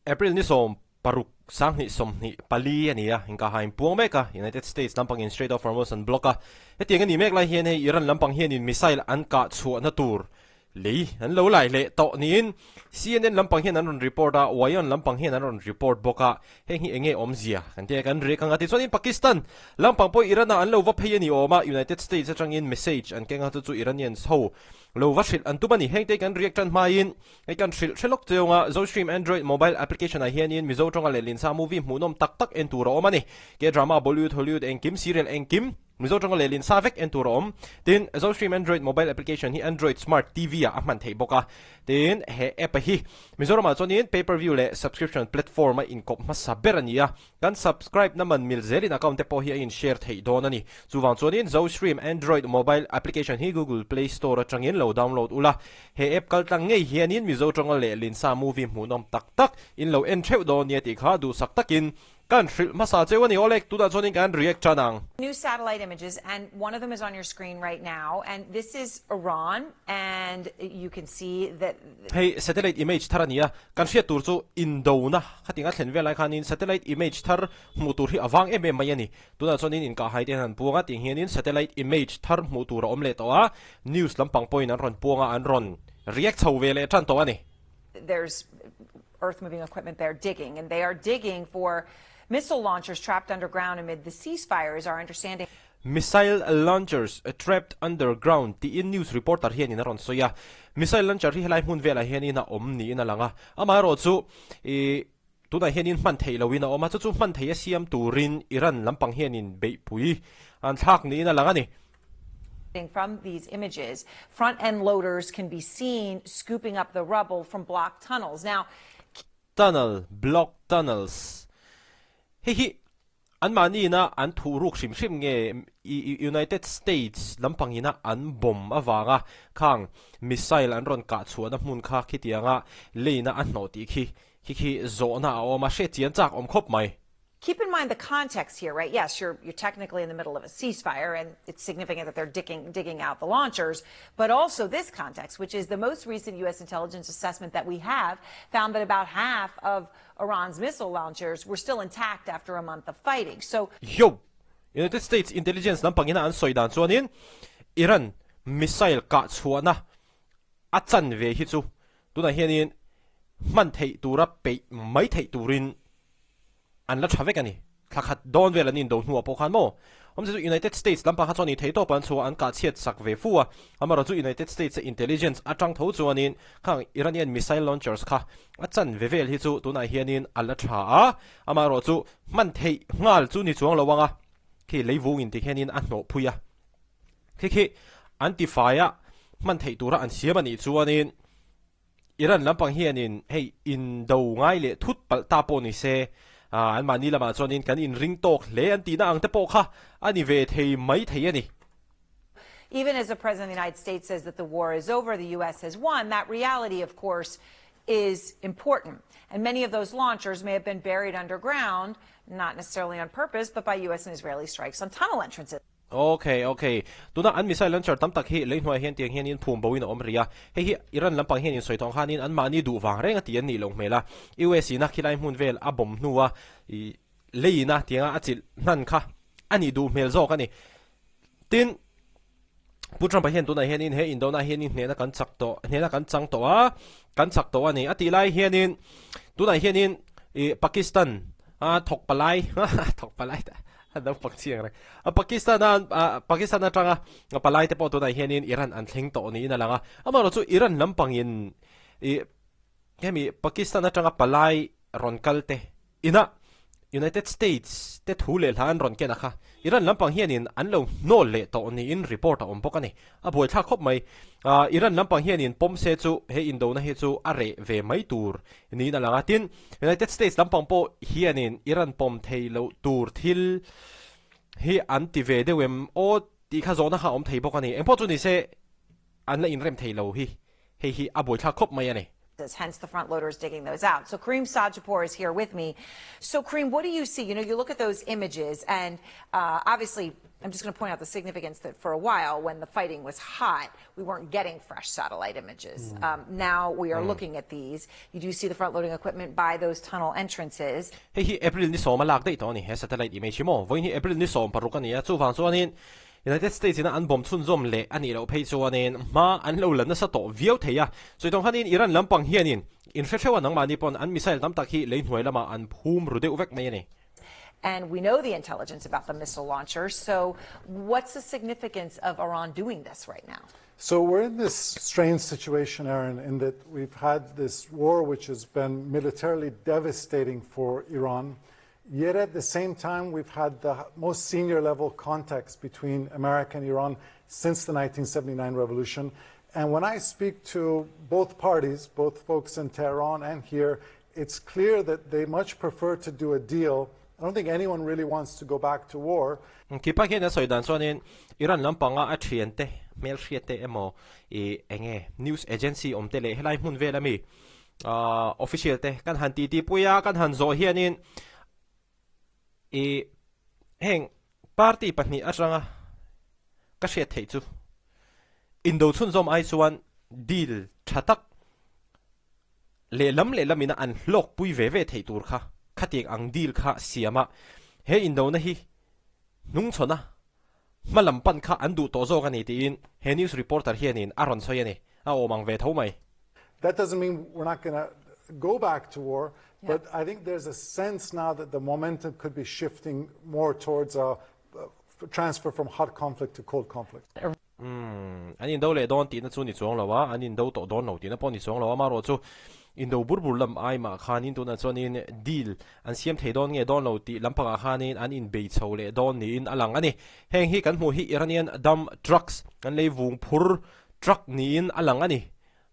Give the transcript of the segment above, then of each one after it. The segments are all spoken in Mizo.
April ni 16, 2024 a ni a, inkahha inpuang mek a, United States lampangin Strait of Hormuz an block a. Hetiang a nih mek lai hian hei Iran lampang hianin missile an kah chhuahna tur lei an lo lai leh tawh niin CNN lampang hian an rawn report a, WION lampang hian an rawn report bawk a, heng hi enge awmzia kan tia kan riak ang a. Tichuanin Pakistan lampang pawh Iran-ah an lo va phei a ni awm a, United States atangin message an keng a, chu chu Iranians ho lo va hrilh an tum a ni. Hengte kan riak tan hmain Hei kan hrilh hre lawk chiang a, Zostream Android mobile application ah hianin Mizo tawnga leh Linsa movie hmuhnawm tak tak en tur a awm a ni. K-drama, Bollywood, Hollywood engkim, serial engkim Mizo tawnga leh Linsa vek en tur a awm. Tin, Zostream Android mobile application hi Android smart TV ah a hman theih bawk a. Tin, he app hi Mizoramah chuanin pay per view leh subscription platform a inkawp hmasa ber a ni a. Kan subscribe na man mil zelin account te pawh hi a in share theih dawn a ni. Chuvang chuanin Zostream Android mobile application hi Google Play Store atangin lo download ula. He app kaltlang ngei hianin Mizo tawnga leh Linsa movie hmuhnawm tak tak in lo en theuh dawn nia tih kha duhsak takin kan hrilh hmasa cheu a ni. Awle, tunah chuanin kan react tan ang. New satellite images and one of them is on your screen right now and this is Iran and you can see that. Hei satellite image thar a ni a, kan hriat tur chu indona khatinga thlen vel lai khanin satellite image thar hmuh tur hi a vang em em mai a ni. Tunah chuanin inkahhai te hian an puang a, tiang hianin satellite image thar hmuh tur a awm leh tawh a, news lampang pawhin an rawn puang a, an rawn react chho ve leh tan tawh a ni. There's earth moving equipment there digging and they are digging for missile launchers trapped underground amid the ceasefire is our understanding. Missile launchers trapped underground tiin news reporter hianin a rawn sawi a, missile launcher hi helai hmun velah hianin a awm niin a lang a, amaherawhchu ih tunah hianin hman theih loin a awm a, chu chu hman theih a siam turin Iran lampang hianin beihpui an thlak niin a lang a ni. From these images, front end loaders can be seen scooping up the rubble from blocked tunnels. Now, Tunnel, blocked tunnels, hei hi Anmahni ina an thuh ruk hrim hrim nge United States lampang ina an bomb avanga khang missile an rawn kah chhuahna hmun kha khitianga leina a hnawh tih khi khi khi zawhna a awm a, hriat chian chak awm khawp mai. Keep in mind the context here, right? Yes, you're you're technically in the middle of a ceasefire and it's significant that they're digging digging out the launchers, but also this context, which is the most recent US intelligence assessment that we have found that about half of Iran's missile launchers were still intact after a month of fighting. So. Yo! United States intelligence lampang ina an sawi dan chuanin Iran missile kah chhuahna a chan ve hi chu tunah hianin hman theih tura peih mai theih turin an la tha vek a ni. Thla khat dawn vel an indo hnuah pawh khan maw? Awmze chu United States lampang kha chuan i theih tawp an chhuah an kah chhiat sak ve fu a, amaherawh chu United States a intelligence atang tho chuanin khang Iranian missile launchers kha a chan ve vel hi chu tunah hianin a la tha a, amaherawh chu hman theih nghal chu ni chuang lo ang a, khi leivungin ti khianin a hnawh phui a, khi khi an tifai a hman theih tura an siam a nih chuanin Iran lampang hianin hei indo ngai leh thut palh ta pawh ni se, anmahni lamah chuanin kan inring tawk hle an tihna ang te pawh kha a ni ve thei mai thei a ni. Even as the President of the United States says that the war is over, the US has won, that reality of course is important. And many of those launchers may have been buried underground, not necessarily on purpose, but by US and Israeli strikes on tunnel entrances. Ok, ok. Tuna an missile launcher tam tak hi lei hnuaiah hian tiang hianin phum bo in a awm rih a. Hei hi Iran lampang hian insawi tawh ang khanin anmahni duh vang reng a ti an nih loh hmel a. US in a khilai hmun vel a bomb hnua i leiin a tianga a chilh hnan kha a nih duh hmel zawk a ni. Tin, Pu Trump-a hian tunah hianin he indona hianin hnehna kan chak tawh, hnehna kan chang tawh a, kan chak tawh a ni. A tih lai hianin tunah hianin i Pakistan a thawk palai, thawk palai ta. A naupang chiang reng. A Pakistan a Pakistan atanga palai te pawh tunah hianin Iran an thleng tawh niin a lang a. Amaherawh chu Iran lampangin ih hemi Pakistan atanga palai rawn kal te inah United States te thu leh hla an rawn ken a kha. Iran lampang hianin an lo hnawl leh tawh niin report a awm bawk a ni. A buaithlak khawp mai. Iran lampang hianin pawm se chu he indona hi chu a reh ve mai tur niin a lang a. Tin, United States lampang pawh hianin Iran pawm thei loh tur thil hi an ti ve deuh em aw tih kha zawhna kha a awm thei bawk a ni. Engpawh chu ni se an la inrem thei lo hi hei hi a buaithlak khawp mai a ni. Hence the front loaders digging those out. So Kareem Sadjapour is here with me. So Kareem, what do you see? You know, you look at those images and uh, obviously I'm just going to point out the significance that for a while, when the fighting was hot, we weren't getting fresh satellite images. Mm. Um, now we are mm. looking at these. You do see the front loading equipment by those tunnel entrances. Hei hi April ni sawma lak daih tawh a ni, he satellite image hi maw? Vawiin hi April ni sawm paruk a ni a, chuvang chuanin United States ina an bomb chhunzawm leh a nih loh phei chuanin hma an lo la nasa tawh viau thei a. Sawi tawng khanin Iran lampang hianin inhre hreuh a nangmahni pawn an missile tam tak hi lei hnuai lamah an phum ru deuh vek mai a ni. And we know the intelligence about the missile launcher, so what's the significance of Iran doing this right now? So we're in this strange situation, Aaron, in that we've had this war which has been militarily devastating for Iran. Yet at the same time, we've had the most senior level contacts between America and Iran since the 1979 revolution. And when I speak to both parties, both folks in Tehran and here, it's clear that they much prefer to do a deal. I don't think anyone really wants to go back to war. Khipa khian a sawi dan chuanin Iran lampanga a thiante, hmelhriatte emaw ih enge news agency awm te leh helai hmun vel ami official te kan han titi pui a, kan han zawh hianin ih heng party pahnih atanga ka hriat theih chu indo chhunzawm ai chuan deal tha tak lehlam lehlam ina an hlawk pui ve ve theih tur kha khatiang ang deal kha siam a, he indona hi hnungchhawn a hma lam pan kha an duh tawh zawk a ni tiin he news reporter hianin a rawn sawi a ni, a awm ang ve tho mai. That doesn't mean we're not gonna go back to war, but I think there's a sense now that the momentum could be shifting more towards a transfer from hot conflict to cold conflict. Umm, an indo leh dawn tihna chu ni chuang lo a, an indo tawh dawn lo tihna pawh ni chuang lo a, amaherawh chu indo bur bur lam ai mah khanin tunah chuanin deal an siam thei dawn nge dawn lo tih lampangah khanin an inbei chho leh dawn niin a lang a ni. Heng hi kan hmuh hi Iranian dump trucks an lei vung phur truck niin a lang a ni.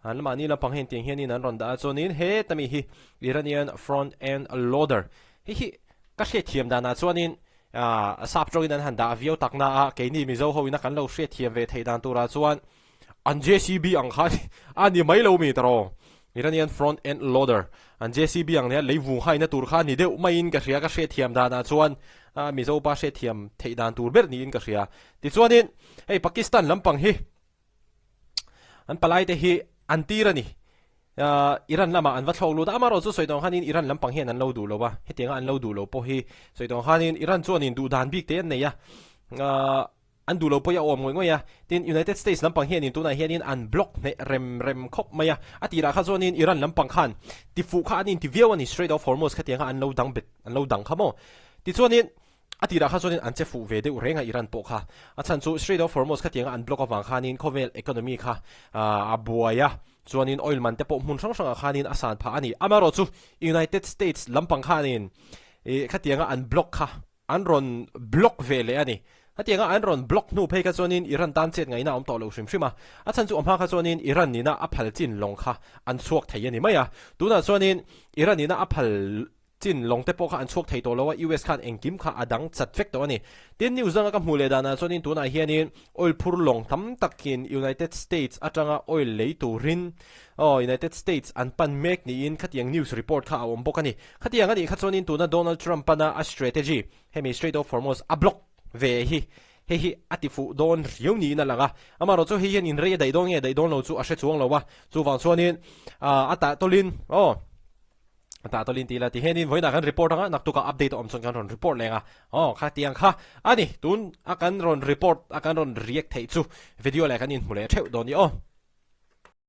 An mahni lampang hian tiang hianin an rawn dah a, chuanin heta mi hi Iranian front end loader hei hi ka hriatthiam danah chuanin A sap tawngin an han dah viau tak na a, keini Mizo ho ina kan lo hriatthiam ve theih dan turah chuan an JCB ang kha a ni mai lo mi tawh. Iranian front end loader an JCB ang nia lei vung haina tur kha ni deuh maiin ka hria ka hriatthiam danah chuan Mizo pa hriatthiam theih dan tur ber niin ka hria. Tichuanin hei Pakistan lampang hi An palai te hi an tir a ni. Iran lamah an va thlawk lut a, amaherawh chu sawi tawng khanin Iran lampang hian an lo duh lo a, hetianga an lo duh lo pawh hi sawi tawng khanin Iran chuanin duh dan bik te an nei a, an duh lo pawh hi a awm ngawih ngawih a. Tin, United States lampang hianin tunah hianin an block hneh rem rem khawp mai a, a tirah kha chuanin Iran lampang khan tifuh kha an inti viau a ni, Strait of Hormuz khatianga an lo dang bet an lo dang kha maw. Tichuanin A tirah kha chuanin an che fuh ve deuh reng a Iran pawh kha. A chhan chu Strait of Hormuz khatianga an block avang khanin khawvel economy kha a buai a, chuanin oil man te pawh hmun hrang hrangah khanin a san phah a ni. Amaherawhchu United States lampang khanin khatianga an block kha an rawn block ve leh a ni. Khatianga an rawn block hnu phei kha chuanin Iran tan chet ngaihna a awm tawh lo hrim hrim a. A chhan chu a hma kha chuanin Iran nina a phal chin lawng kha an chhuak thei a ni mai a. Tunah chuanin Iran nina a phal Chin lawng te pawh kha an chhuak thei tawh lo a, US khan engkim kha a dang chat vek tawh a ni. Tin, news danga ka hmuh leh danah chuanin tunah hianin oil phur lawng tam takin United States atanga oil lei turin aw United States an pan mek niin khatiang news report kha a awm bawk a ni. Khatiang a nih kha chuanin tuna Donald Trump pana a strategy hemi Strait of Hormuz a block ve hi hei hi a ti fuh dawn riau niin a lang a. Amaherawh chu hei hian inrei a daih dawn nge daih dawn lo chu a hre chuang lo a, chuvang chuanin a tah tawlin aw. Ta tawlin ti la ti hianin vawiinah kan report anga naktukah update a awm chuan kan rawn report leng a aw khatiang kha a ni tun a kan rawn report a kan rawn react theih chu video leh kan inhmu leh theuh dawn ni aw.